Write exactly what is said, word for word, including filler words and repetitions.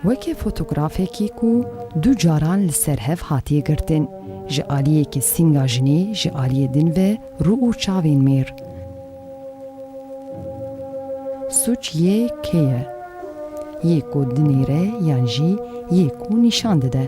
Weke fotografekî ku du caran li ser hev hatiye girtin, ji aliyekî sînga jinê, ji aliyê din ve rû û çavên mêr. Sûc yê kê ye? Yê ku dinêre yan jî yê ku nîşan dide?